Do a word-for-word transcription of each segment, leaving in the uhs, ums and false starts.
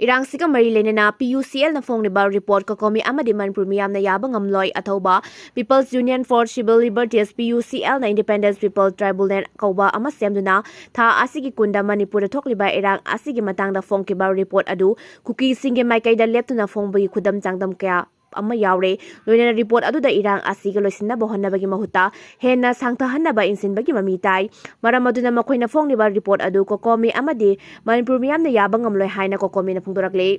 ꯏꯔꯥꯡꯁꯤꯒ ꯃꯔꯤ ꯂꯩꯅꯅ ꯄꯤ ꯌꯨ ꯁꯤ ꯑꯦꯜꯅ ꯐꯣꯡꯂꯤꯕ ꯔꯤꯄꯣꯔꯠ ꯀꯣꯀꯣꯃꯤ ꯑꯃꯗꯤ ꯃꯅꯤꯄꯨꯔ ꯃꯤꯌꯥꯝꯅ ꯌꯥꯕ ꯉꯝꯂꯣꯏ ꯑꯊꯧꯕ People's Union for Civil Liberties, P U C L, ꯅ Independence People Tribunal ꯀꯧꯕ ꯑꯃ ꯁꯦꯝꯗꯨꯅ ꯊꯥ ꯑꯁꯤꯒꯤ ꯀꯨꯟꯗ ꯃꯅꯤꯄꯨꯔꯗ ꯊꯣꯛꯂꯤꯕ ꯏꯔꯥꯡ ꯑꯁꯤꯒꯤ ꯃꯇꯥꯡꯗ ꯐꯣꯡꯈꯤꯕ ꯔꯤꯄꯣꯔꯠ ꯑꯗꯨ ꯀꯨꯀꯤꯁꯤꯡꯒꯤ ꯃꯥꯏꯀꯩꯗ ꯂꯦꯞꯇꯨꯅ ꯐꯣꯡꯕꯒꯤ ꯈꯨꯗꯝ ꯆꯥꯡꯗꯝ ꯀꯌꯥ ꯑꯃ ꯌꯥꯎꯔꯦ꯫ ꯂꯣꯏꯅꯅ ꯔꯤꯄꯣꯔꯠ ꯑꯗꯨꯗ ꯏꯔꯥꯡ ꯑꯁꯤꯒ ꯂꯣꯏꯁꯤꯟꯅꯕ ꯍꯣꯠꯅꯕꯒꯤ ꯃꯍꯨꯠꯇ ꯍꯦꯟꯅ ꯁꯥꯡꯊꯍꯟꯅꯕ ꯏꯟꯁꯤꯟꯕꯒꯤ ꯃꯃꯤ ꯇꯥꯏ꯫ ꯃꯔꯝ ꯑꯗꯨꯅ ꯃꯈꯣꯏꯅ ꯐꯣꯡꯂꯤꯕ ꯔꯤꯄꯣꯔꯠ ꯑꯗꯨ ꯀꯣꯀꯣꯃꯤ ꯑꯃꯗꯤ ꯃꯅꯤꯄꯨꯔ ꯃꯤꯌꯥꯝꯅ ꯌꯥꯕ ꯉꯝꯂꯣꯏ ꯍꯥꯏꯅ ꯀꯣꯀꯣꯃꯤꯅ ꯐꯣꯡꯗꯣꯔꯛꯂꯤ꯫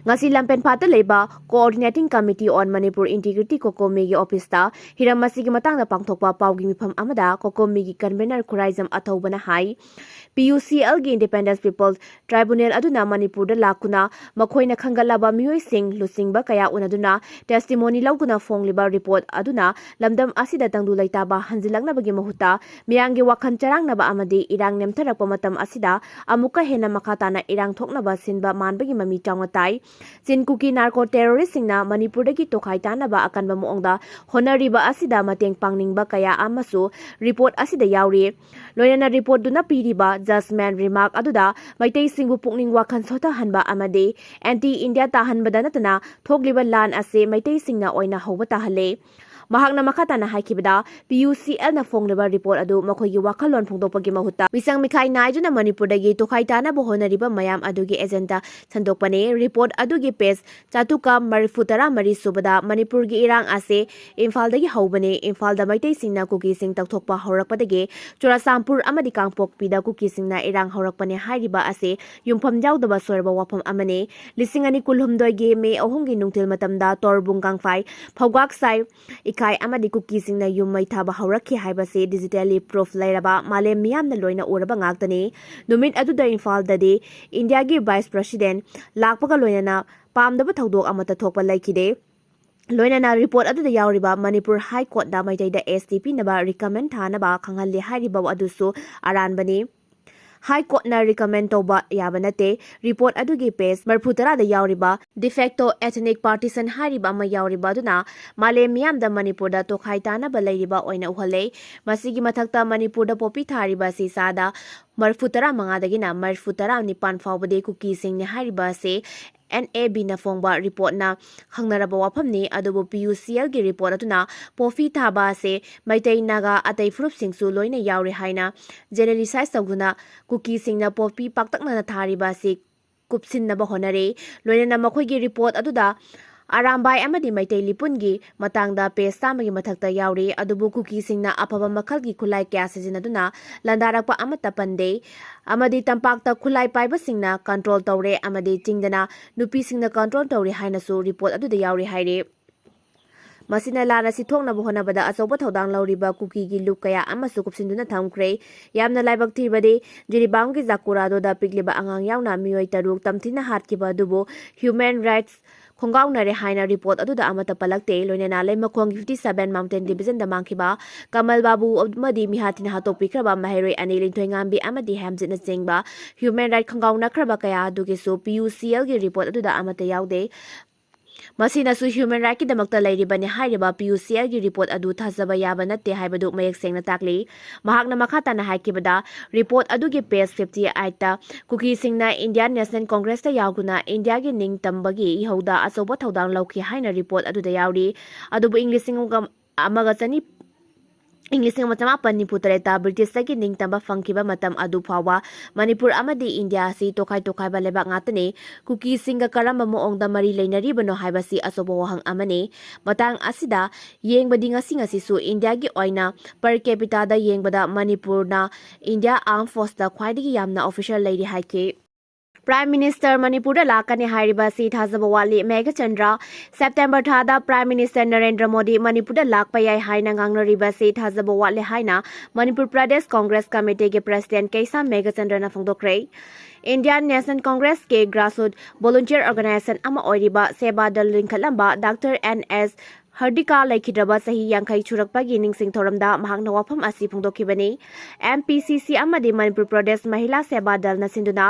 ꯉꯁꯤ ꯂꯝꯐꯦꯜꯄꯥꯠꯇ ꯂꯩꯕ Coordinating Committee on Manipur Integrity, ꯀꯣꯀꯣꯃꯤꯒꯤ ꯑꯣꯐꯤꯁꯇ ꯍꯤꯔꯝ ꯑꯁꯤꯒꯤ ꯃꯇꯥꯡꯗ ꯄꯥꯡꯊꯣꯛꯄ ꯄꯥꯎꯒꯤ ꯃꯤꯐꯝ ꯑꯃꯗ ꯀꯣꯀꯣꯃꯤꯒꯤ convener ꯈꯨꯔꯥꯏꯖꯝ ꯑꯊꯧꯕꯅ ꯍꯥꯏ, ꯄꯤ ꯌꯨ ꯁꯤ ꯑꯦꯜꯒꯤ Independence People Tribunal ꯑꯗꯨꯅ ꯃꯅꯤꯄꯨꯔꯗ ꯂꯥꯛꯇꯨꯅ ꯃꯈꯣꯏꯅ ꯈꯟꯒꯠꯂꯕ ꯃꯤꯑꯣꯏꯁꯤꯡ ꯂꯨꯆꯤꯡꯕ ꯀꯌꯥ ꯎꯅꯗꯨꯅ testimony ꯂꯧꯗꯨꯅ ꯐꯣꯡꯂꯤꯕ ꯔꯤꯄꯣꯔꯠ ꯑꯗꯨꯅ ꯂꯝꯗꯝ ꯑꯁꯤꯗ ꯇꯪꯗꯨ ꯂꯩꯇꯥꯕ ꯍꯟꯖꯤꯜꯂꯛꯅꯕꯒꯤ ꯃꯍꯨꯠꯇ ꯃꯤꯌꯥꯝꯒꯤ ꯋꯥꯈꯜ ꯆꯔꯥꯡꯅꯕ ꯑꯃꯗꯤ ꯏꯔꯥꯡ ꯅꯦꯝꯊꯔꯛꯄ ꯃꯇꯝ ꯑꯁꯤꯗ ꯑꯃꯨꯛꯀ ꯍꯦꯟꯅ ꯃꯈꯥ ꯇꯥꯅ ꯏꯔꯥꯡ ꯊꯣꯛꯅꯕ ꯁꯤꯟꯕ ꯃꯥꯟꯕꯒꯤ ꯃꯃꯤ ꯆꯥꯎꯅ ꯇꯥꯏ꯫ ꯆꯤꯟ ꯀꯨꯀꯤ narco terroristꯁꯤꯡꯅ ꯃꯅꯤꯄꯨꯔꯗꯒꯤ ꯇꯣꯈꯥꯏ ꯇꯥꯅꯕ ꯑꯀꯟꯕ ꯃꯑꯣꯡꯗ ꯍꯣꯠꯅꯔꯤꯕ ꯑꯁꯤꯗ ꯃꯇꯦꯡ ꯄꯥꯡꯅꯤꯡꯕ ꯀꯌꯥ ꯑꯃꯁꯨ ꯔꯤꯄꯣꯔꯠ ꯑꯁꯤꯗ ꯌꯥꯎꯔꯤ꯫ ꯂꯣꯏꯅꯅ ꯔꯤꯄꯣꯔꯠꯇꯨꯅ ꯄꯤꯔꯤꯕ judgment remark ꯑꯗꯨꯗ ꯃꯩꯇꯩꯁꯤꯡꯕꯨ ꯄꯨꯛꯅꯤꯡ ꯋꯥꯈꯜ ꯁꯣꯊꯍꯟꯕ ꯑꯃꯗꯤ anti India ꯇꯥꯍꯟꯕꯗ ꯅꯠꯇꯅ ꯊꯣꯛꯂꯤꯕ ꯂꯥꯟ ꯑꯁꯤ ꯃꯩꯇꯩꯁꯤꯡꯅ ꯑꯣꯏꯅ ꯍꯧꯕ ꯇꯥꯍꯜꯂꯦ꯫ ꯃꯍꯥꯛꯅ ꯃꯈꯥ ꯇꯥꯅ ꯍꯥꯏꯈꯤꯕꯗ, ꯄꯤ ꯌꯨ ꯁꯤ ꯑꯦꯜꯅ ꯐꯣꯡꯂꯤꯕ ꯔꯤꯄꯣꯔꯠ ꯑꯗꯨ ꯃꯈꯣꯏꯒꯤ ꯋꯥꯈꯜꯂꯣꯟ ꯐꯣꯡꯗꯣꯛꯄꯒꯤ ꯃꯍꯨꯠꯇ ꯃꯤꯁꯪ ꯃꯤꯈꯥꯏ ꯅꯥꯏꯗꯨꯅ ꯃꯅꯤꯄꯨꯔꯗꯒꯤ ꯇꯣꯈꯥꯏ ꯇꯥꯅꯕ ꯍꯣꯠꯅꯔꯤꯕ ꯃꯌꯥꯝ ꯑꯗꯨꯒꯤ agenda ꯁꯟꯗꯣꯛꯄꯅꯤ꯫ ꯔꯤꯄꯣꯔꯠ ꯑꯗꯨꯒꯤ page ꯆꯥꯇ꯭ꯔꯨꯛꯀ ꯃꯔꯤꯐꯨ ꯇꯔꯥ ꯃꯔꯤ ꯁꯨꯕꯗ ꯃꯅꯤꯄꯨꯔꯒꯤ ꯏꯔꯥꯡ ꯑꯁꯤ ꯏꯝꯐꯥꯜꯗꯒꯤ ꯍꯧꯕꯅꯤ꯫ ꯏꯝꯐꯥꯜꯗ ꯃꯩꯇꯩꯁꯤꯡꯅ ꯀꯨꯀꯤꯁꯤꯡ ꯇꯧꯊꯣꯛꯄ ꯍꯧꯔꯛꯄꯗꯒꯤ ꯆꯨꯔꯥꯆꯥꯟꯄꯨꯔ ꯑꯃꯗꯤ ꯀꯥꯡꯄꯣꯛꯄꯤꯗ ꯀꯨꯀꯤꯁꯤꯡꯅ ꯏꯔꯥꯡ ꯍꯧꯔꯛꯄꯅꯤ ꯍꯥꯏꯔꯤꯕ ꯑꯁꯤ ꯌꯨꯝꯐꯝ ꯌꯥꯎꯗꯕ ꯁꯣꯏꯔꯕ ꯋꯥꯐꯝ ꯑꯃꯅꯤ꯫ ꯂꯤꯁꯤꯡ ꯑꯅꯤ ꯀꯨꯟꯍꯨꯝꯗꯣꯏꯒꯤ ꯃꯦ ꯑꯍꯨꯝꯒꯤ ꯅꯨꯡꯊꯤꯜ ꯃꯇꯝꯗ ꯇꯣꯔꯕꯨꯡ ꯀꯥꯡꯐꯥꯏ, ꯐꯧꯒꯥꯛꯁꯥꯏ, ꯏꯀꯥꯏ ꯑꯃꯗꯤ ꯀꯨꯀꯤꯁꯤꯡꯅ ꯌꯨꯝ ꯃꯩ ꯊꯥꯕ ꯍꯧꯔꯛꯈꯤ ꯍꯥꯏꯕꯁꯤ digitally proof ꯂꯩꯔꯕ, ꯃꯥꯂꯦꯝ ꯃꯤꯌꯥꯝꯅ ꯂꯣꯏꯅ ꯎꯔꯕ ꯉꯥꯛꯇꯅꯤ꯫ ꯅꯨꯃꯤꯠ ꯑꯗꯨꯗ ꯏꯝꯐꯥꯜꯗꯗꯤ ꯏꯟꯗꯤꯌꯥꯒꯤ vice president ꯂꯥꯛꯄꯒ ꯂꯣꯏꯅꯅ ꯄꯥꯝꯗꯕ ꯊꯧꯗꯣꯛ ꯑꯃꯠꯇ ꯊꯣꯛꯄ ꯂꯩꯈꯤꯗꯦ꯫ ꯂꯣꯏꯅꯅ ꯔꯤꯄꯣꯔꯠ ꯑꯗꯨꯗ ꯌꯥꯎꯔꯤꯕ ꯃꯅꯤꯄꯨꯔ ꯍꯥꯏ ꯀꯣꯔꯠꯅ ꯃꯩꯇꯩꯗ S T ꯄꯤꯅꯕ recommend ꯊꯥꯅꯕ ꯈꯪꯍꯜꯂꯤ ꯍꯥꯏꯔꯤꯕ ꯑꯗꯨꯁꯨ ꯑꯔꯥꯟꯕꯅꯤ꯫ ꯍꯥꯏ ꯀꯣꯔꯠꯅ recommend ꯇꯧꯕ ꯌꯥꯕ ꯅꯠꯇꯦ꯫ ꯔꯤꯄꯣꯔꯠ ꯑꯗꯨꯒꯤ page ꯃꯔꯤꯐꯨ ꯇꯔꯥꯗ ꯌꯥꯎꯔꯤꯕ de facto ethnic partition ꯍꯥꯏꯔꯤꯕ ꯑꯃ ꯌꯥꯎꯔꯤꯕ ꯑꯗꯨꯅ ꯃꯥꯂꯦꯝ ꯃꯤꯌꯥꯝꯗ ꯃꯅꯤꯄꯨꯔꯗ ꯇꯣꯈꯥꯏ ꯇꯥꯅꯕ ꯂꯩꯔꯤꯕ ꯑꯣꯏꯅ ꯎꯍꯜꯂꯦ꯫ ꯃꯁꯤꯒꯤ ꯃꯊꯛꯇ ꯃꯅꯤꯄꯨꯔꯗ ꯄꯣꯄꯤ ꯊꯥꯔꯤꯕ ꯑꯁꯤ ꯆꯥꯗ ꯃꯔꯤꯐꯨ ꯇꯔꯥ ꯃꯉꯥꯗꯒꯤꯅ ꯃꯔꯤꯐꯨ ꯇꯔꯥ ꯅꯤꯄꯥꯟ ꯐꯥꯎꯕꯗꯤ ꯀꯨꯀꯤꯁꯤꯡꯅꯤ ꯍꯥꯏꯔꯤꯕ ꯑꯁꯤ NAB ꯅ ꯐꯣꯡꯕ ꯔꯤꯄꯣꯔꯠꯅ ꯈꯪꯅꯔꯕ ꯋꯥꯐꯝꯅꯤ꯫ ꯑꯗꯨꯕꯨ PUCL ꯒꯤ ꯔꯤꯄꯣꯔꯠ ꯑꯗꯨꯅ ꯄꯣꯄꯤ ꯊꯥꯕ ꯑꯁꯤ ꯃꯩꯇꯩ, ꯅꯥꯒꯥ, ꯑꯇꯩ ꯐꯨꯔꯨꯞꯁꯤꯡꯁꯨ ꯂꯣꯏꯅ ꯌꯥꯎꯔꯤ ꯍꯥꯏꯅ generalize ꯇꯧꯗꯨꯅ ꯀꯨꯀꯤꯁꯤꯡꯅ ꯄꯣꯄꯤ ꯄꯥꯛꯇꯛꯅꯅ ꯊꯥꯔꯤꯕ ꯑꯁꯤ ꯀꯨꯞꯁꯤꯟꯅꯕ ꯍꯣꯠꯅꯔꯤ꯫ ꯂꯣꯏꯅꯅ ꯃꯈꯣꯏꯒꯤ ꯔꯤꯄꯣꯔꯠ ꯑꯗꯨꯗ ꯑꯔꯥꯝꯕꯥꯏ ꯑꯃꯗꯤ ꯃꯩꯇꯩ ꯂꯤꯄꯨꯟꯒꯤ ꯃꯇꯥꯡꯗ page ꯆꯥꯝꯃꯒꯤ ꯃꯊꯛꯇ ꯌꯥꯎꯔꯤ꯫ ꯑꯗꯨꯕꯨ ꯀꯨꯀꯤꯁꯤꯡꯅ ꯑꯐꯕ ꯃꯈꯜꯒꯤ ꯈꯨꯠꯂꯥꯏ ꯀꯌꯥ ꯁꯤꯖꯤꯟꯅꯗꯨꯅ ꯂꯥꯟꯗꯥꯔꯛꯄ ꯑꯃꯠꯇ ꯄꯟꯗꯦ꯫ ꯑꯃꯗꯤ ꯇꯝꯄꯥꯛꯇ ꯈꯨꯠꯂꯥꯏ ꯄꯥꯏꯕꯁꯤꯡꯅ control ꯇꯧꯔꯦ ꯑꯃꯗꯤ ꯆꯤꯡꯗꯅ ꯅꯨꯄꯤꯁꯤꯡꯅ control ꯇꯧꯔꯦ ꯍꯥꯏꯅꯁꯨ ꯔꯤꯄꯣꯔꯠ ꯑꯗꯨꯗ ꯌꯥꯎꯔꯤ ꯍꯥꯏꯔꯤ꯫ ꯃꯁꯤꯅ ꯂꯥꯟ ꯑꯁꯤ ꯊꯣꯛꯅꯕ ꯍꯣꯠꯅꯕꯗ ꯑꯆꯧꯕ ꯊꯧꯗꯥꯡ ꯂꯧꯔꯤꯕ ꯀꯨꯀꯤꯒꯤ ꯂꯨꯞ ꯀꯌꯥ ꯑꯃꯁꯨ ꯀꯨꯞꯁꯤꯟꯗꯨꯅ ꯊꯝꯈ꯭ꯔꯦ꯫ ꯌꯥꯝꯅ ꯂꯥꯏꯕꯛ ꯊꯤꯕꯗꯤ ꯖꯤꯔꯤꯕꯥꯝꯒꯤ ꯖꯥꯀꯨꯔꯥꯗꯣꯗ ꯄꯤꯛꯂꯤꯕ ꯑꯉꯥꯡ ꯌꯥꯎꯅ ꯃꯤꯑꯣꯏ ꯇꯔꯨꯛ ꯇꯝꯊꯤꯅ ꯍꯥꯠꯈꯤꯕ ꯑꯗꯨꯕꯨ human rights ꯈꯣꯡꯒꯥꯎꯅꯔꯦ ꯍꯥꯏꯅ ꯔꯤꯄꯣꯔꯠ ꯑꯗꯨꯗ ꯑꯃꯠꯇ ꯄꯜꯂꯛꯇꯦ꯫ ꯂꯣꯏꯅꯅ ꯂꯩꯃꯈꯣꯡꯒꯤ fifty seven Mountain Division ꯗ ꯃꯥꯡꯈꯤꯕ ꯀꯃꯜ ꯕꯥꯕꯨ ꯑꯃꯗꯤ ꯃꯤꯍꯥꯠ ꯊꯤꯅ ꯍꯥꯠꯇꯣꯛꯄꯤꯈ꯭ꯔꯕ ꯃꯍꯩꯔꯣꯏ ꯑꯅꯤ ꯂꯤꯟꯊꯣꯏꯉꯥꯝꯕꯤ ꯑꯃꯗꯤ ꯍꯦꯝꯖꯤꯠꯅꯆꯤꯡꯕ human right ꯈꯣꯡꯒꯥꯎꯅꯈ꯭ꯔꯕ ꯀꯌꯥ ꯑꯗꯨꯒꯤꯁꯨ PUCL ꯒꯤ ꯔꯤꯄꯣꯔꯠ ꯑꯗꯨꯗ ꯑꯃꯠꯇ ꯌꯥꯎꯗꯦ꯫ ꯃꯁꯤꯅꯁꯨ human right ꯀꯤꯗꯃꯛꯇ ꯂꯩꯔꯤꯕꯅꯤ ꯍꯥꯏꯔꯤꯕ PUCL ꯒꯤ ꯔꯤꯄꯣꯔꯠ ꯑꯗꯨ ꯊꯥꯖꯕ ꯌꯥꯕ ꯅꯠꯇꯦ ꯍꯥꯏꯕꯗꯨ ꯃꯌꯦꯛ ꯁꯦꯡꯅ ꯇꯥꯛꯂꯤ꯫ ꯃꯍꯥꯛꯅ ꯃꯈꯥ ꯇꯥꯅ ꯍꯥꯏꯈꯤꯕꯗ, ꯔꯤꯄꯣꯔꯠ ꯑꯗꯨꯒꯤ page fifty eight ꯇ ꯀꯨꯀꯤꯁꯤꯡꯅ Indian National Congress ꯇ ꯌꯥꯎꯗꯨꯅ ꯏꯟꯗꯤꯌꯥꯒꯤ ꯅꯤꯡꯇꯝꯕꯒꯤ ꯏꯍꯧꯗ ꯑꯆꯧꯕ ꯊꯧꯗꯥꯡ ꯂꯧꯈꯤ ꯍꯥꯏꯅ ꯔꯤꯄꯣꯔꯠ ꯑꯗꯨꯗ ꯌꯥꯎꯔꯤ꯫ ꯑꯗꯨꯕꯨ ꯏꯪ ꯂꯤꯁꯤꯡ ꯑꯃꯒ ꯆꯅꯤ ꯏꯪ ꯂꯤꯁꯤꯡ ꯑꯃ ꯆꯃꯥꯄꯟ ꯅꯤꯐꯨ ꯇꯔꯦꯠꯇ ꯕ꯭ꯔꯤꯇꯤꯁꯇꯒꯤ ꯅꯤꯡꯇꯝꯕ ꯐꯪꯈꯤꯕ ꯃꯇꯝ ꯑꯗꯨ ꯐꯥꯎꯕ ꯃꯅꯤꯄꯨꯔ ꯑꯃꯗꯤ ꯏꯟꯗꯤꯌꯥ ꯑꯁꯤ ꯇꯣꯈꯥꯏ ꯇꯣꯈꯥꯏꯕ ꯂꯩꯕꯥꯛ ꯉꯥꯛꯇꯅꯤ꯫ ꯀꯨꯀꯤꯁꯤꯡꯒ ꯀꯔꯝꯕ ꯃꯑꯣꯡꯗ ꯃꯔꯤ ꯂꯩꯅꯔꯤꯕꯅꯣ ꯍꯥꯏꯕꯁꯤ ꯑꯆꯧꯕ ꯋꯥꯍꯪ ꯑꯃꯅꯤ꯫ ꯃꯇꯥꯡ ꯑꯁꯤꯗ ꯌꯦꯡꯕꯗꯤ ꯉꯁꯤ ꯉꯁꯤꯁꯨ ꯏꯟꯗꯤꯌꯥꯒꯤ ꯑꯣꯏꯅ per capita ꯗ ꯌꯦꯡꯕꯗ ꯃꯅꯤꯄꯨꯔꯅ India Armed Force ꯇ ꯈ꯭ꯋꯥꯏꯗꯒꯤ ꯌꯥꯝꯅ officer ꯂꯩꯔꯤ ꯍꯥꯏꯈꯤ꯫ Prime Minister ꯃꯅꯤꯄꯨꯔꯗ ꯂꯥꯛꯀꯅꯤ ꯍꯥꯏꯔꯤꯕ ꯑꯁꯤ ꯊꯥꯖꯕ ꯋꯥꯠꯂꯤ꯫ ꯃꯦꯘꯆꯟꯗ꯭ꯔ, September ꯊꯥꯗ Prime Minister ꯅꯔꯦꯟꯗ꯭ꯔ ꯃꯣꯗꯤ ꯃꯅꯤꯄꯨꯔꯗ ꯂꯥꯛꯄ ꯌꯥꯏ ꯍꯥꯏꯅ ꯉꯥꯡꯅꯔꯤꯕ ꯑꯁꯤ ꯊꯥꯖꯕ ꯋꯥꯠꯂꯤ ꯍꯥꯏꯅ ꯃꯅꯤꯄꯨꯔ ꯄ꯭ꯔꯗꯦꯁ ꯀꯣꯡꯒ꯭ꯔꯦꯁ ꯀꯃꯤꯇꯤꯒꯤ President ꯀꯩꯁꯥꯝ ꯃꯦꯘꯆꯟꯗ꯭ꯔꯅ ꯐꯣꯡꯗꯣꯛꯈ꯭ꯔꯦ꯫ Indian National Congress ꯀꯤ grassroot volunteer organization ꯑꯃ ꯑꯣꯏꯔꯤꯕ ꯁꯦꯕꯥ ꯗꯜ ꯂꯤꯡꯈꯠꯂꯝꯕ Doctor N S ꯍꯔꯗꯤꯀꯥ ꯂꯩꯈꯤꯗ꯭ꯔꯕ ꯆꯍꯤ ꯌꯥꯡꯈꯩ ꯁꯨꯔꯛꯄꯒꯤ ꯅꯤꯡꯁꯤꯡ ꯊꯧꯔꯝꯗ ꯃꯍꯥꯛꯅ ꯋꯥꯐꯝ ꯑꯁꯤ ꯐꯣꯡꯗꯣꯛꯈꯤꯕꯅꯤ꯫ ꯑꯦꯝ ꯄꯤ ꯁꯤ ꯁꯤ ꯑꯃꯗꯤ ꯃꯅꯤꯄꯨꯔ ꯄ꯭ꯔꯗꯦꯁ ꯃꯍꯤꯂꯥ ꯁꯦꯕꯥ ꯗꯜꯅ ꯁꯤꯟꯗꯨꯅ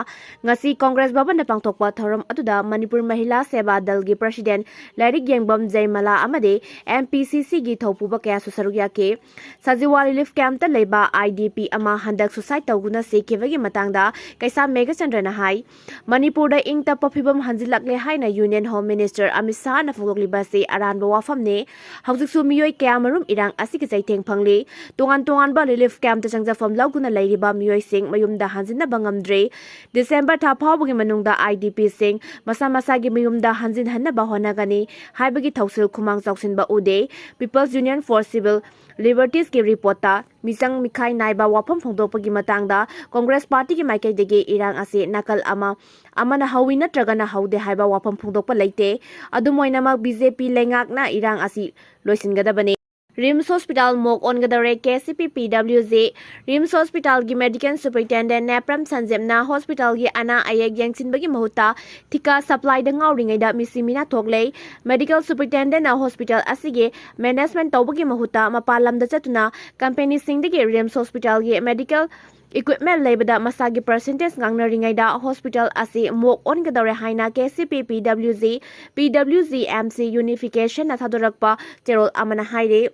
ꯉꯁꯤ ꯀꯣꯡꯒ꯭ꯔꯦꯁ ꯚꯕꯟꯗ ꯄꯥꯡꯊꯣꯛꯄ ꯊꯧꯔꯝ ꯑꯗꯨꯗ ꯃꯅꯤꯄꯨꯔ ꯃꯍꯤꯂꯥ ꯁꯦꯕꯥ ꯗꯜꯒꯤ ꯄ꯭ꯔꯁꯤꯗꯦꯟ ꯂꯥꯏꯔꯤꯛ ꯌꯦꯡꯕꯝ ꯖꯩꯃꯂꯥ ꯑꯃꯗꯤ ꯑꯦꯝ ꯄꯤ ꯁꯤ ꯁꯤꯒꯤ ꯊꯧꯄꯨꯕ ꯀꯌꯥꯁꯨ ꯁꯔꯨꯛ ꯌꯥꯈꯤ꯫ ꯁꯖꯤꯋꯥ ꯔꯤꯂꯤꯐ ꯀꯦꯝꯞꯇ ꯂꯩꯕ ꯑꯥꯏ ꯗꯤ ꯄꯤ ꯑꯃ ꯍꯟꯗꯛ ꯁꯨꯁꯥꯏꯗ ꯇꯧꯗꯨꯅ ꯁꯤꯈꯤꯕꯒꯤ ꯃꯇꯥꯡꯗ ꯀꯩꯁꯥꯝ ꯃꯦꯘꯆꯟꯗ꯭ꯔꯅ ꯍꯥꯏ, ꯃꯅꯤꯄꯨꯔꯗ ꯏꯪ ꯇꯞꯄ ꯐꯤꯕꯝ ꯍꯟꯖꯤꯜꯂꯛꯂꯦ ꯍꯥꯏꯅ ꯌꯨꯅꯤꯌꯟ ꯍꯣꯝ ꯃꯤꯅꯤꯁꯇꯔ ꯑꯃꯤꯠ ꯁꯥꯍꯅ ꯐꯣꯡꯗꯣꯛꯂꯤꯕ ꯑꯁꯤ ꯑꯔꯥꯟꯕ ꯋꯥꯐꯝꯅꯤ꯫ ꯍꯧꯖꯤꯛꯁꯨ ꯃꯤꯑꯣꯏ ꯀꯌꯥꯃꯔꯨꯝ ꯏꯔꯥꯡ ꯑꯁꯤꯒꯤ ꯆꯩꯊꯦꯡ ꯐꯪꯂꯤ꯫ ꯇꯣꯉꯥꯟ ꯇꯣꯉꯥꯟꯕ ꯔꯤꯂꯤꯐ ꯀꯦꯝꯞꯇ ꯆꯪꯖꯐꯝ ꯂꯧꯗꯨꯅ ꯂꯩꯔꯤꯕ ꯃꯤꯑꯣꯏꯁꯤꯡ ꯃꯌꯨꯝꯗ ꯍꯟꯖꯤꯟꯅꯕ ꯉꯝꯗ꯭ꯔꯤ꯫ ꯗꯤꯁꯦꯝꯕꯔ ꯊꯥ ꯐꯥꯎꯕꯒꯤ ꯃꯅꯨꯡꯗ ꯑꯥꯏ ꯗꯤ ꯄꯤꯁꯤꯡ ꯃꯁꯥ ꯃꯁꯥꯒꯤ ꯃꯌꯨꯝꯗ ꯍꯟꯖꯤꯟꯍꯟꯅꯕ ꯍꯣꯠꯅꯒꯅꯤ ꯍꯥꯏꯕꯒꯤ ꯊꯧꯁꯤꯜ ꯈꯨꯃꯥꯡ ꯆꯥꯎꯁꯤꯟꯕ ꯎꯗꯦ꯫ People's Union for Civil Libertiesꯀꯤ ꯔꯤꯄꯣꯔꯠꯇ ꯃꯤꯆꯪ ꯃꯤꯈꯥꯏ ꯅꯥꯏꯕ ꯋꯥꯐꯝ ꯐꯣꯡꯗꯣꯛꯄꯒꯤ ꯃꯇꯥꯡꯗ ꯀꯣꯡꯒ꯭ꯔꯦꯁ ꯄꯥꯔꯇꯤꯒꯤ ꯃꯥꯏꯀꯩꯗꯒꯤ ꯏꯔꯥꯡ ꯑꯁꯤ ꯅꯥꯀꯜ ꯑꯃ, ꯑꯃꯅ ꯍꯧꯏ ꯅꯠꯇ꯭ꯔꯒꯅ ꯍꯧꯗꯦ ꯍꯥꯏꯕ ꯋꯥꯐꯝ ꯐꯣꯡꯗꯣꯛꯄ ꯂꯩꯇꯦ꯫ ꯑꯗꯨꯝ ꯑꯣꯏꯅꯃꯛ, ꯕꯤ ꯖꯦ ꯄꯤ ꯂꯩꯉꯥꯛꯅ ꯏꯔꯥꯡ ꯑꯁꯤ ꯂꯣꯏꯁꯤꯟꯒꯗꯕꯅꯤ꯫ ꯔꯤꯝꯁ ꯍꯣꯁꯄꯤꯇꯥꯜ ꯃꯣꯛ ꯑꯣꯟꯒꯗꯧꯔꯦ꯫ ꯀꯦ ꯁꯤ ꯄꯤ ꯄꯤ ꯗꯕ꯭ꯂꯤꯎ ꯖꯤ ꯔꯤꯝꯁ ꯍꯣꯁꯄꯤꯇꯥꯜꯒꯤ ꯃꯦꯗꯤꯀꯦꯜ ꯁꯨꯄꯔꯤꯟꯇꯦꯟꯗꯦꯟ ꯅꯦꯄ꯭ꯔꯝ ꯁꯟꯖꯦꯞꯅ ꯍꯣꯁꯄꯤꯇꯥꯜꯒꯤ ꯑꯅꯥ ꯑꯌꯦꯛ ꯌꯦꯡꯁꯤꯟꯕꯒꯤ ꯃꯍꯨꯠꯇ ꯊꯤꯀꯥ ꯁꯄ꯭ꯂꯥꯏꯗ ꯉꯥꯎꯔꯤꯉꯩꯗ ꯃꯤꯁꯤ ꯃꯤꯅꯥ ꯊꯣꯛꯂꯦ꯫ ꯃꯦꯗꯤꯀꯦꯜ ꯁꯨꯄꯔꯤꯟꯇꯦꯟꯗꯦꯟꯅ ꯍꯣꯁꯄꯤꯇꯥꯜ ꯑꯁꯤꯒꯤ ꯃꯦꯅꯦꯖꯃꯦꯟꯠ ꯇꯧꯕꯒꯤ ꯃꯍꯨꯠꯇ ꯃꯄꯥꯟ ꯂꯝꯗ ꯆꯠꯇꯨꯅ ꯀꯝꯄꯦꯅꯤꯁꯤꯡꯗꯒꯤ ꯔꯤꯝꯁ ꯍꯣꯁꯄꯤꯇꯥꯜꯒꯤ ꯃꯦꯗꯤꯀꯦꯜ ꯏꯀ꯭ꯋꯤꯞꯃꯦꯟꯠ ꯂꯩꯕꯗ ꯃꯁꯥꯒꯤ ꯄꯔꯁꯦꯟꯇꯦꯖ ꯉꯥꯡꯅꯔꯤꯉꯩꯗ ꯍꯣꯁꯄꯤꯇꯥꯜ ꯑꯁꯤ ꯃꯣꯛ ꯑꯣꯟꯒꯗꯧꯔꯦ ꯍꯥꯏꯅ ꯀꯦ ꯁꯤ ꯄꯤ ꯄꯤ ꯗꯕ꯭ꯂꯤꯎ ꯖꯤ, ꯄꯤ ꯗꯕ꯭ꯂꯤꯎ ꯖꯤ ꯑꯦꯝ ꯁꯤ ꯌꯨꯅꯤꯐꯤꯀꯦꯁꯟꯅ ꯊꯥꯗꯣꯔꯛꯄ ꯆꯦꯔꯣꯜ ꯑꯃꯅ ꯍꯥꯏꯔꯤ꯫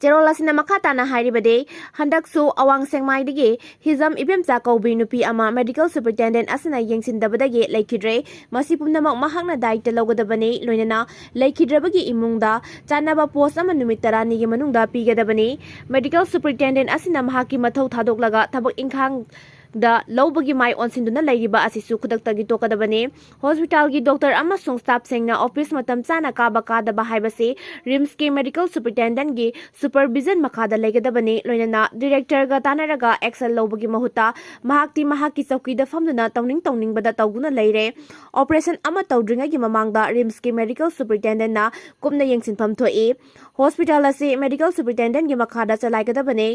ꯆꯦꯔꯣꯜ ꯑꯁꯤꯅ ꯃꯈꯥ ꯇꯥꯅ ꯍꯥꯏꯔꯤꯕꯗꯤ, ꯍꯟꯗꯛꯁꯨ ꯑꯋꯥꯡ ꯁꯦꯛꯃꯥꯏꯗꯒꯤ ꯍꯤꯖꯝ ꯏꯕꯦꯝꯆꯥ ꯀꯧꯕꯤ ꯅꯨꯄꯤ ꯑꯃ ꯃꯦꯗꯤꯀꯦꯜ ꯁꯨꯄꯔꯤꯟꯇꯦꯟꯗꯦꯟꯠ ꯑꯁꯤꯅ ꯌꯦꯡꯁꯤꯟꯗꯕꯗꯒꯤ ꯂꯩꯈꯤꯗ꯭ꯔꯦ꯫ ꯃꯁꯤ ꯄꯨꯝꯅꯃꯛ ꯃꯍꯥꯛꯅ ꯗꯥꯏꯇ ꯂꯧꯒꯗꯕꯅꯤ, ꯂꯣꯏꯅꯅ ꯂꯩꯈꯤꯗ꯭ꯔꯕꯒꯤ ꯏꯃꯨꯡꯗ ꯆꯥꯅꯕ ꯄꯣꯁꯠ ꯑꯃ ꯅꯨꯃꯤꯠ ꯇꯔꯥꯅꯤꯒꯤ ꯃꯅꯨꯡꯗ ꯄꯤꯒꯗꯕꯅꯤ꯫ ꯃꯦꯗꯤꯀꯦꯜ ꯁꯨꯄꯔꯤꯟꯇꯦꯟꯗꯦꯟꯠ ꯑꯁꯤꯅ ꯃꯍꯥꯛꯀꯤ ꯃꯊꯧ ꯊꯥꯗꯣꯛꯂꯒ ꯊꯕꯛ ꯏꯪꯈꯥꯡꯗ ꯂꯧꯕꯒꯤ ꯃꯥꯏ ꯑꯣꯟꯁꯤꯟꯗꯨꯅ ꯂꯩꯔꯤꯕ ꯑꯁꯤꯁꯨ ꯈꯨꯗꯛꯇꯒꯤ ꯇꯣꯛꯀꯗꯕꯅꯤ꯫ ꯍꯣꯁꯄꯤꯇꯥꯜꯒꯤ ꯗꯣꯛꯇꯔ ꯑꯃꯁꯨꯡ ꯁ꯭ꯇꯥꯐꯁꯤꯡꯅ ꯑꯣꯐꯤꯁ ꯃꯇꯝ ꯆꯥꯅ ꯀꯥꯕ ꯀꯥꯗꯕ ꯍꯥꯏꯕꯁꯤ ꯔꯤꯝꯁꯀꯤ ꯃꯦꯗꯤꯀꯦꯜ ꯁꯨꯄꯔꯤꯟꯇꯦꯟꯗꯦꯟꯠꯀꯤ ꯁꯨꯄꯔꯚꯤꯖꯟ ꯃꯈꯥꯗ ꯂꯩꯒꯗꯕꯅꯤ꯫ ꯂꯣꯏꯅꯅ ꯗꯤꯔꯦꯛꯇꯔꯒ ꯇꯥꯟꯅꯔꯒ ꯑꯦꯛꯁꯟ ꯂꯧꯕꯒꯤ ꯃꯍꯨꯠꯇ ꯃꯍꯥꯛꯇꯤ ꯃꯍꯥꯛꯀꯤ ꯆꯧꯀꯤꯗ ꯐꯝꯗꯨꯅ ꯇꯧꯅꯤꯡ ꯇꯧꯅꯤꯡꯕꯗ ꯇꯧꯗꯨꯅ ꯂꯩꯔꯦ꯫ ꯑꯣꯄꯔꯦꯁꯟ ꯑꯃ ꯇꯧꯗ꯭ꯔꯤꯉꯩꯒꯤ ꯃꯃꯥꯡꯗ ꯔꯤꯝꯁꯀꯤ ꯃꯦꯗꯤꯀꯦꯜ ꯁꯨꯄꯔꯤꯟꯇꯦꯟꯗꯦꯟꯠꯅ ꯀꯨꯞꯅ ꯌꯦꯡꯁꯤꯟꯐꯝ ꯊꯣꯛꯏ꯫ ꯍꯣꯁꯄꯤꯇꯥꯜ ꯑꯁꯤ ꯃꯦꯗꯤꯀꯦꯜ ꯁꯨꯄꯔꯤꯟꯇꯦꯟꯗꯦꯟꯠꯀꯤ ꯃꯈꯥꯗ ꯆꯂꯥꯏꯒꯗꯕꯅꯤ꯫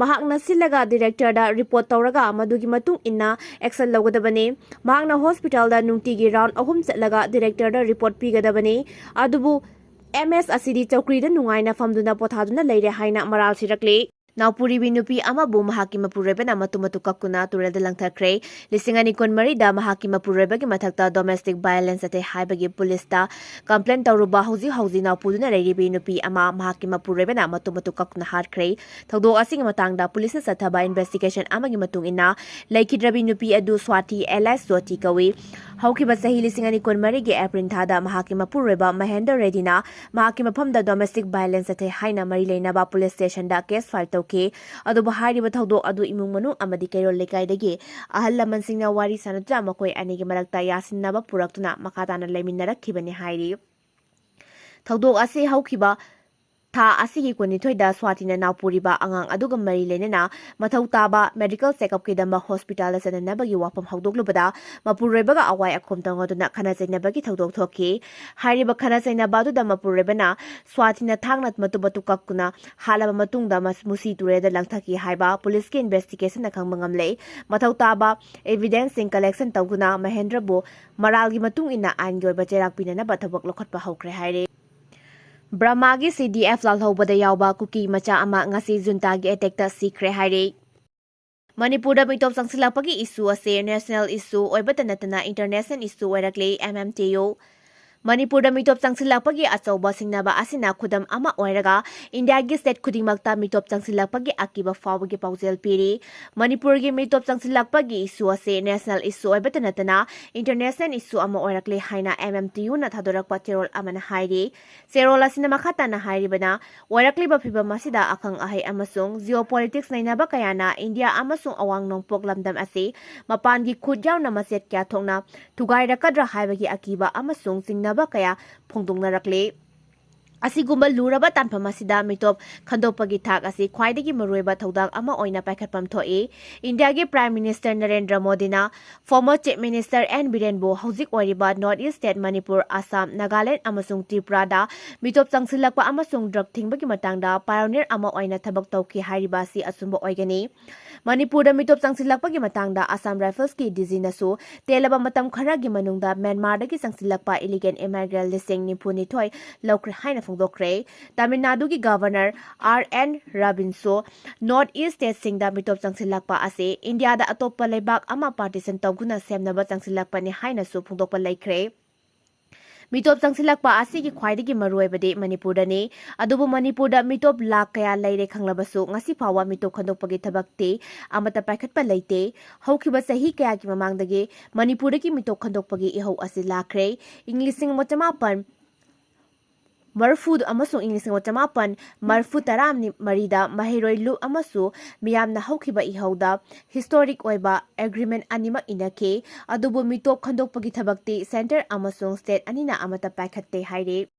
ꯃꯍꯥꯛꯅ ꯁꯤꯜꯂꯒ ꯗꯤꯔꯦꯛꯇꯔꯗ ꯔꯤꯄꯣꯔꯠ ꯇꯧꯔꯒ ꯃꯗꯨꯒꯤ ꯃꯇꯨꯡ ꯏꯟꯅ ꯑꯦꯛꯁꯟ ꯂꯧꯒꯗꯕꯅꯤ꯫ ꯃꯍꯥꯛꯅ ꯍꯣꯁꯄꯤꯇꯥꯜꯗ ꯅꯨꯡꯇꯤꯒꯤ ꯔꯥꯎꯟ ꯑꯍꯨꯝ ꯆꯠꯂꯒ ꯗꯤꯔꯦꯛꯇꯔꯗ ꯔꯤꯄꯣꯔꯠ ꯄꯤꯒꯗꯕꯅꯤ꯫ ꯑꯗꯨꯕꯨ ꯑꯦꯝ ꯑꯦꯁ ꯑꯁꯤꯗꯤ ꯆꯧꯀ꯭ꯔꯤꯗ ꯅꯨꯡꯉꯥꯏꯅ ꯐꯝꯗꯨꯅ ꯄꯣꯊꯥꯗꯨꯅ ꯂꯩꯔꯦ ꯍꯥꯏꯅ ꯃꯔꯥꯜ ꯁꯤꯔꯛꯂꯤ꯫ ꯅꯥꯎꯄꯨꯔꯤꯕꯤ ꯅꯨꯄꯤ ꯑꯃꯕꯨ ꯃꯍꯥꯛꯀꯤ ꯃꯄꯨꯔꯣꯏꯕꯅ ꯃꯇꯨ ꯃꯇꯨ ꯀꯛꯇꯨꯅ ꯇꯨꯔꯦꯜꯗ ꯂꯪꯊꯈ꯭ꯔꯦ꯫ ꯂꯤꯁꯤꯡ ꯑꯅꯤ ꯀꯨꯟꯃꯔꯤꯗ ꯃꯍꯥꯛꯀꯤ ꯃꯄꯨꯔꯣꯏꯕꯒꯤ ꯃꯊꯛꯇ domestic violence ꯆꯠꯊꯩ ꯍꯥꯏꯕꯒꯤ ꯄꯨꯂꯤꯁꯇ complain ꯇꯧꯔꯨꯕ ꯍꯧꯖꯤꯛ ꯍꯧꯖꯤꯛ ꯅꯥꯎꯄꯨꯗꯨꯅ ꯂꯩꯔꯤꯕꯤ ꯅꯨꯄꯤ ꯑꯃ ꯃꯍꯥꯛꯀꯤ ꯃꯄꯨꯔꯣꯏꯕꯅ ꯃꯇꯨ ꯃꯇꯨ ꯀꯛꯇꯨꯅ ꯍꯥꯠꯈ꯭ꯔꯦ꯫ ꯊꯧꯗꯣꯛ ꯑꯁꯤꯒꯤ ꯃꯇꯥꯡꯗ ꯄꯨꯂꯤꯁꯅ ꯆꯠꯊꯕ investigation ꯑꯃꯒꯤ ꯃꯇꯨꯡ ꯏꯟꯅ, ꯂꯩꯈꯤꯗ꯭ꯔꯕꯤ ꯅꯨꯄꯤ ꯑꯗꯨ ꯁ꯭ꯋꯥꯇꯤ alias ꯖꯣꯇꯤ ꯀꯧꯏ꯫ ꯍꯧꯈꯤꯕ ꯆꯍꯤ ꯂꯤꯁꯤꯡ ꯑꯅꯤ ꯀꯨꯟꯃꯔꯤꯒꯤ ꯑꯦꯄ꯭ꯔꯤꯜ ꯊꯥꯗ ꯃꯍꯥꯛꯀꯤ ꯃꯄꯨꯔꯣꯏꯕ ꯃꯍꯦꯟꯗꯔ ꯔꯦꯗꯤꯅ ꯃꯍꯥꯛꯀꯤ ꯃꯐꯝꯗ domestic violence ꯆꯠꯊꯩ ꯍꯥꯏꯅ ꯃꯔꯤ ꯂꯩꯅꯕ ꯄꯨꯂꯤꯁ ꯁ꯭ꯇꯦꯁꯟꯗ case file ꯇꯧꯈꯤ꯫ ꯑꯗꯨꯕꯨ ꯍꯥꯏꯔꯤꯕ ꯊꯧꯗꯣꯛ ꯑꯗꯨ ꯏꯃꯨꯡ ꯃꯅꯨꯡ ꯑꯃꯗꯤ ꯀꯩꯔꯣꯜ ꯂꯩꯀꯥꯏꯗꯒꯤ ꯑꯍꯜ ꯂꯃꯟꯁꯤꯡꯅ ꯋꯥꯔꯤ ꯁꯥꯅꯗꯨꯅ ꯃꯈꯣꯏ ꯑꯅꯤꯒꯤ ꯃꯔꯛꯇ ꯌꯥꯁꯤꯟꯅꯕ ꯄꯨꯔꯛꯇꯨꯅ ꯃꯈꯥ ꯇꯥꯅ ꯂꯩꯃꯤꯟꯅꯔꯛꯈꯤꯕꯅꯤ ꯍꯥꯏꯔꯤ꯫ ꯊꯧꯗꯣꯛ ꯑꯁꯤ ꯍꯧꯈꯤꯕ ꯊꯥ ꯑꯁꯤꯒꯤ ꯀꯨꯟꯅꯤꯊꯣꯏꯗ ꯁ꯭ꯋꯥꯇꯤꯅ ꯅꯥꯎꯄꯨꯔꯤꯕ ꯑꯉꯥꯡ ꯑꯗꯨꯒ ꯃꯔꯤ ꯂꯩꯅꯅ ꯃꯊꯧ ꯇꯥꯕ medical check-up-ꯀꯤꯗꯃꯛ hospital-ꯗ ꯆꯠꯅꯅꯕꯒꯤ ꯋꯥꯐꯝ ꯍꯧꯗꯣꯛꯂꯨꯕꯗ ꯃꯄꯨꯔꯣꯏꯕꯒ ꯑꯋꯥꯏ ꯑꯈꯨꯝ ꯇꯧꯅꯗꯨꯅ ꯈꯠꯅ ꯆꯩꯅꯕꯒꯤ ꯊꯧꯗꯣꯛ ꯊꯣꯛꯈꯤ꯫ ꯍꯥꯏꯔꯤꯕ ꯈꯠꯅ ꯆꯩꯅꯕ ꯑꯗꯨꯗ ꯃꯄꯨꯔꯣꯏꯕꯅ ꯁ꯭ꯋꯥꯇꯤꯅ ꯊꯥꯡꯅ ꯃꯇꯨ ꯃꯇꯨ ꯀꯛꯇꯨꯅ ꯍꯥꯠꯂꯕ ꯃꯇꯨꯡꯗ ꯃꯁ-, ꯃꯨꯁꯤ ꯇꯨꯔꯦꯜꯗ ꯂꯪꯊꯈꯤ ꯍꯥꯏꯕ ꯄꯨꯂꯤꯁꯀꯤ investigation-ꯅ ꯈꯪꯕ ꯉꯝꯂꯦ꯫ ꯃꯊꯧ ꯇꯥꯕ evidence-ꯁꯤꯡ collection ꯇꯧꯗꯨꯅ ꯃꯍꯦꯟꯗ꯭ꯔꯕꯨ ꯃꯔꯥꯜꯒꯤ ꯃꯇꯨꯡ ꯏꯟꯅ ꯑꯥꯏꯟꯒꯤ ꯑꯣꯏꯕ ꯆꯩꯔꯥꯛ ꯄꯤꯅꯅꯕ ꯊꯕꯛ ꯂꯧꯈꯠꯄ ꯍꯧꯈ꯭ꯔꯦ ꯍꯥꯏꯔꯦ꯫ ꯕꯔꯃꯥꯒꯤ C D F ꯂꯥꯜꯍꯧꯕꯗ ꯌꯥꯎꯕ ꯀꯨꯀꯤ ꯃꯆꯥ ꯑꯃ ꯉꯁꯤ junta-ꯒꯤ attack-ꯇ ꯁꯤꯈ꯭ꯔꯦ ꯍꯥꯏꯔꯦ꯫ ꯃꯅꯤꯄꯨꯔꯗ ꯃꯤꯇꯣꯞ ꯆꯪꯁꯤꯜꯂꯛꯄꯒꯤ issue ꯑꯁꯤ national issue ꯑꯣꯏꯕꯇ ꯅꯠꯇꯅ international issue ꯑꯣꯏꯔꯛꯂꯦ, M M T U꯫ ꯃꯅꯤꯄꯨꯔꯗ ꯃꯤꯇꯣꯞ ꯆꯪꯁꯤꯜꯂꯛꯄꯒꯤ ꯑꯆꯧꯕ ꯁꯤꯡꯅꯕ ꯑꯁꯤꯅ ꯈꯨꯗꯝ ꯑꯃ ꯑꯣꯏꯔꯒ India-ꯒꯤ state ꯈꯨꯗꯤꯡꯃꯛꯇ ꯃꯤꯇꯣꯞ ꯆꯪꯁꯤꯜꯂꯛꯄꯒꯤ ꯑꯀꯤꯕ ꯐꯥꯎꯕꯒꯤ ꯄꯥꯎꯖꯦꯜ ꯄꯤꯔꯤ꯫ ꯃꯅꯤꯄꯨꯔꯒꯤ ꯃꯤꯇꯣꯞ ꯆꯪꯁꯤꯜꯂꯛꯄꯒꯤ issue ꯑꯁꯤ national issue ꯑꯣꯏꯕꯇ ꯅꯠꯇꯅ international issue ꯑꯃ ꯑꯣꯏꯔꯛꯂꯦ ꯍꯥꯏꯅ M M T U-ꯅ ꯊꯥꯗꯣꯔꯛꯄ ꯆꯦꯔꯣꯜ ꯑꯃꯅ ꯍꯥꯏꯔꯤ꯫ ꯆꯦꯔꯣꯜ ꯑꯁꯤꯅ ꯃꯈꯥ ꯇꯥꯅ ꯍꯥꯏꯔꯤꯕꯅ, ꯑꯣꯏꯔꯛꯂꯤꯕ ꯐꯤꯚꯝ ꯑꯁꯤꯗ ꯑꯈꯪ ꯑꯍꯩ ꯑꯃꯁꯨꯡ geopolitics ꯅꯩꯅꯕ ꯀꯌꯥꯅ India ꯑꯃꯁꯨꯡ ꯑꯋꯥꯡ ꯅꯣꯡꯄꯣꯛ ꯂꯝꯗꯝ ꯑꯁꯤ ꯃꯄꯥꯟꯒꯤ ꯈꯨꯠ ꯌꯥꯎꯅ ꯃꯆꯦꯠ ꯀꯌꯥ ꯊꯣꯛꯅ ꯊꯨꯒꯥꯏꯔꯛꯀꯗ꯭ꯔꯥ ꯍꯥꯏꯕꯒꯤ ꯑꯀꯤꯕ ꯑꯃꯁꯨꯡ ꯆꯤꯡꯅꯕ ꯀꯌꯥ ꯐꯣꯡꯗꯣꯛꯅꯔꯛꯂꯤ꯫ ꯑꯁꯤꯒꯨꯝꯕ ꯂꯨꯔꯕ ꯇꯥꯟꯐꯝ ꯑꯁꯤꯗ ꯃꯤꯇꯣꯞ ꯈꯟꯗꯣꯛꯄꯒꯤ ꯊꯥꯛ ꯑꯁꯤ ꯈ꯭ꯋꯥꯏꯗꯒꯤ ꯃꯔꯨꯑꯣꯏꯕ ꯊꯧꯗꯥꯡ ꯑꯃ ꯑꯣꯏꯅ ꯄꯥꯏꯈꯠꯐꯝ ꯊꯣꯛꯏ꯫ ꯏꯟꯗꯤꯌꯥꯒꯤ Prime Minister ꯅꯔꯦꯟꯗ꯭ꯔ ꯃꯣꯗꯤꯅ former Chief Minister N ꯕꯤꯔꯦꯟꯕꯨ ꯍꯧꯖꯤꯛ ꯑꯣꯏꯔꯤꯕ North East State Manipur, Assam, Nagaland ꯑꯃꯁꯨꯡ ꯇ꯭ꯔꯤꯄꯨꯔꯥꯗ ꯃꯤꯇꯣꯞ ꯆꯪꯁꯤꯜꯂꯛꯄ ꯑꯃꯁꯨꯡ drug ꯊꯤꯡꯕꯒꯤ ꯃꯇꯥꯡꯗ pioneer ꯑꯃ ꯑꯣꯏꯅ ꯊꯕꯛ ꯇꯧꯈꯤ ꯍꯥꯏꯔꯤꯕ ꯑꯁꯤ ꯑꯆꯨꯝꯕ ꯑꯣꯏꯒꯅꯤ꯫ ꯃꯅꯤꯄꯨꯔꯗ ꯃꯤꯇꯣꯞ ꯆꯪꯁꯤꯜꯂꯛꯄꯒꯤ ꯃꯇꯥꯡꯗ Assam Riflesꯀꯤ DGꯅꯁꯨ ꯇꯦꯜꯂꯕ ꯃꯇꯝ ꯈꯔꯒꯤ ꯃꯅꯨꯡꯗ ꯃ꯭ꯌꯥꯟꯃꯥꯔꯗꯒꯤ ꯆꯪꯁꯤꯜꯂꯛꯄ illegal immigrant ꯂꯤꯁꯤꯡ ꯅꯤꯐꯨ ꯅꯤꯊꯣꯏ ꯂꯧꯈ꯭ꯔꯦ ꯍꯥꯏꯅ ꯐꯣꯡꯗꯣꯛꯈ꯭ꯔꯦ꯫ ꯇꯥꯃꯤꯜ ꯅꯥꯗꯨꯒꯤ Governor R N Ravinꯁꯨ North East Stateꯁꯤꯡꯗ ꯃꯤꯇꯣꯞ ꯆꯪꯁꯤꯜꯂꯛꯄ ꯑꯁꯤ ꯏꯟꯗꯤꯌꯥꯗ ꯑꯇꯣꯞꯄ ꯂꯩꯕꯥꯛ ꯑꯃ partition ꯇꯧꯗꯨꯅ ꯁꯦꯝꯅꯕ ꯆꯪꯁꯤꯜꯂꯛꯄꯅꯤ ꯍꯥꯏꯅꯁꯨ ꯐꯣꯡꯗꯣꯛꯄ ꯂꯩꯈ꯭ꯔꯦ꯫ ꯃꯤꯇꯣꯞ ꯆꯪꯁꯤꯜꯂꯛꯄ ꯑꯁꯤꯒꯤ ꯈ꯭ꯋꯥꯏꯗꯒꯤ ꯃꯔꯨꯑꯣꯏꯕꯗꯤ ꯃꯅꯤꯄꯨꯔꯗꯅꯤ꯫ ꯑꯗꯨꯕꯨ ꯃꯅꯤꯄꯨꯔꯗ ꯃꯤꯇꯣꯞ ꯂꯥꯈ ꯀꯌꯥ ꯂꯩꯔꯦ ꯈꯪꯂꯕꯁꯨ, ꯉꯁꯤ ꯐꯥꯎꯕ ꯃꯤꯇꯣꯞ ꯈꯟꯗꯣꯛꯄꯒꯤ ꯊꯕꯛꯇꯤ ꯑꯃꯠꯇ ꯄꯥꯏꯈꯠꯄ ꯂꯩꯇꯦ꯫ ꯍꯧꯈꯤꯕ ꯆꯍꯤ ꯀꯌꯥꯒꯤ ꯃꯃꯥꯡꯗꯒꯤ ꯃꯅꯤꯄꯨꯔꯗꯒꯤ ꯃꯤꯇꯣꯞ ꯈꯟꯗꯣꯛꯄꯒꯤ ꯏꯍꯧ ꯑꯁꯤ ꯂꯥꯛꯈ꯭ꯔꯦ꯫ ꯏꯪ ꯂꯤꯁꯤꯡ ꯑꯃ ꯆꯃꯥꯄꯟ ꯃꯔꯤꯐꯨ ꯑꯃꯁꯨꯡ ꯏꯪ ꯂꯤꯁꯤꯡ ꯑꯃ ꯆꯃꯥꯄꯟ ꯃꯔꯤꯐꯨ ꯇꯔꯥ ꯃꯔꯤꯗ ꯃꯍꯩꯔꯣꯏ ꯂꯨꯞ ꯑꯃꯁꯨ ꯃꯤꯌꯥꯝꯅ ꯍꯧꯈꯤꯕ ꯏꯍꯧꯗ historic ꯑꯣꯏꯕ agreement ꯑꯅꯤꯃꯛ ꯏꯅꯈꯤ꯫ ꯑꯗꯨꯕꯨ ꯃꯤꯇꯣꯞ ꯈꯟꯗꯣꯛꯄꯒꯤ ꯊꯕꯛꯇꯤ centre ꯑꯃꯁꯨꯡ state ꯑꯅꯤꯅ ꯑꯃꯠꯇ ꯄꯥꯏꯈꯠꯇꯦ ꯍꯥꯏꯔꯤ꯫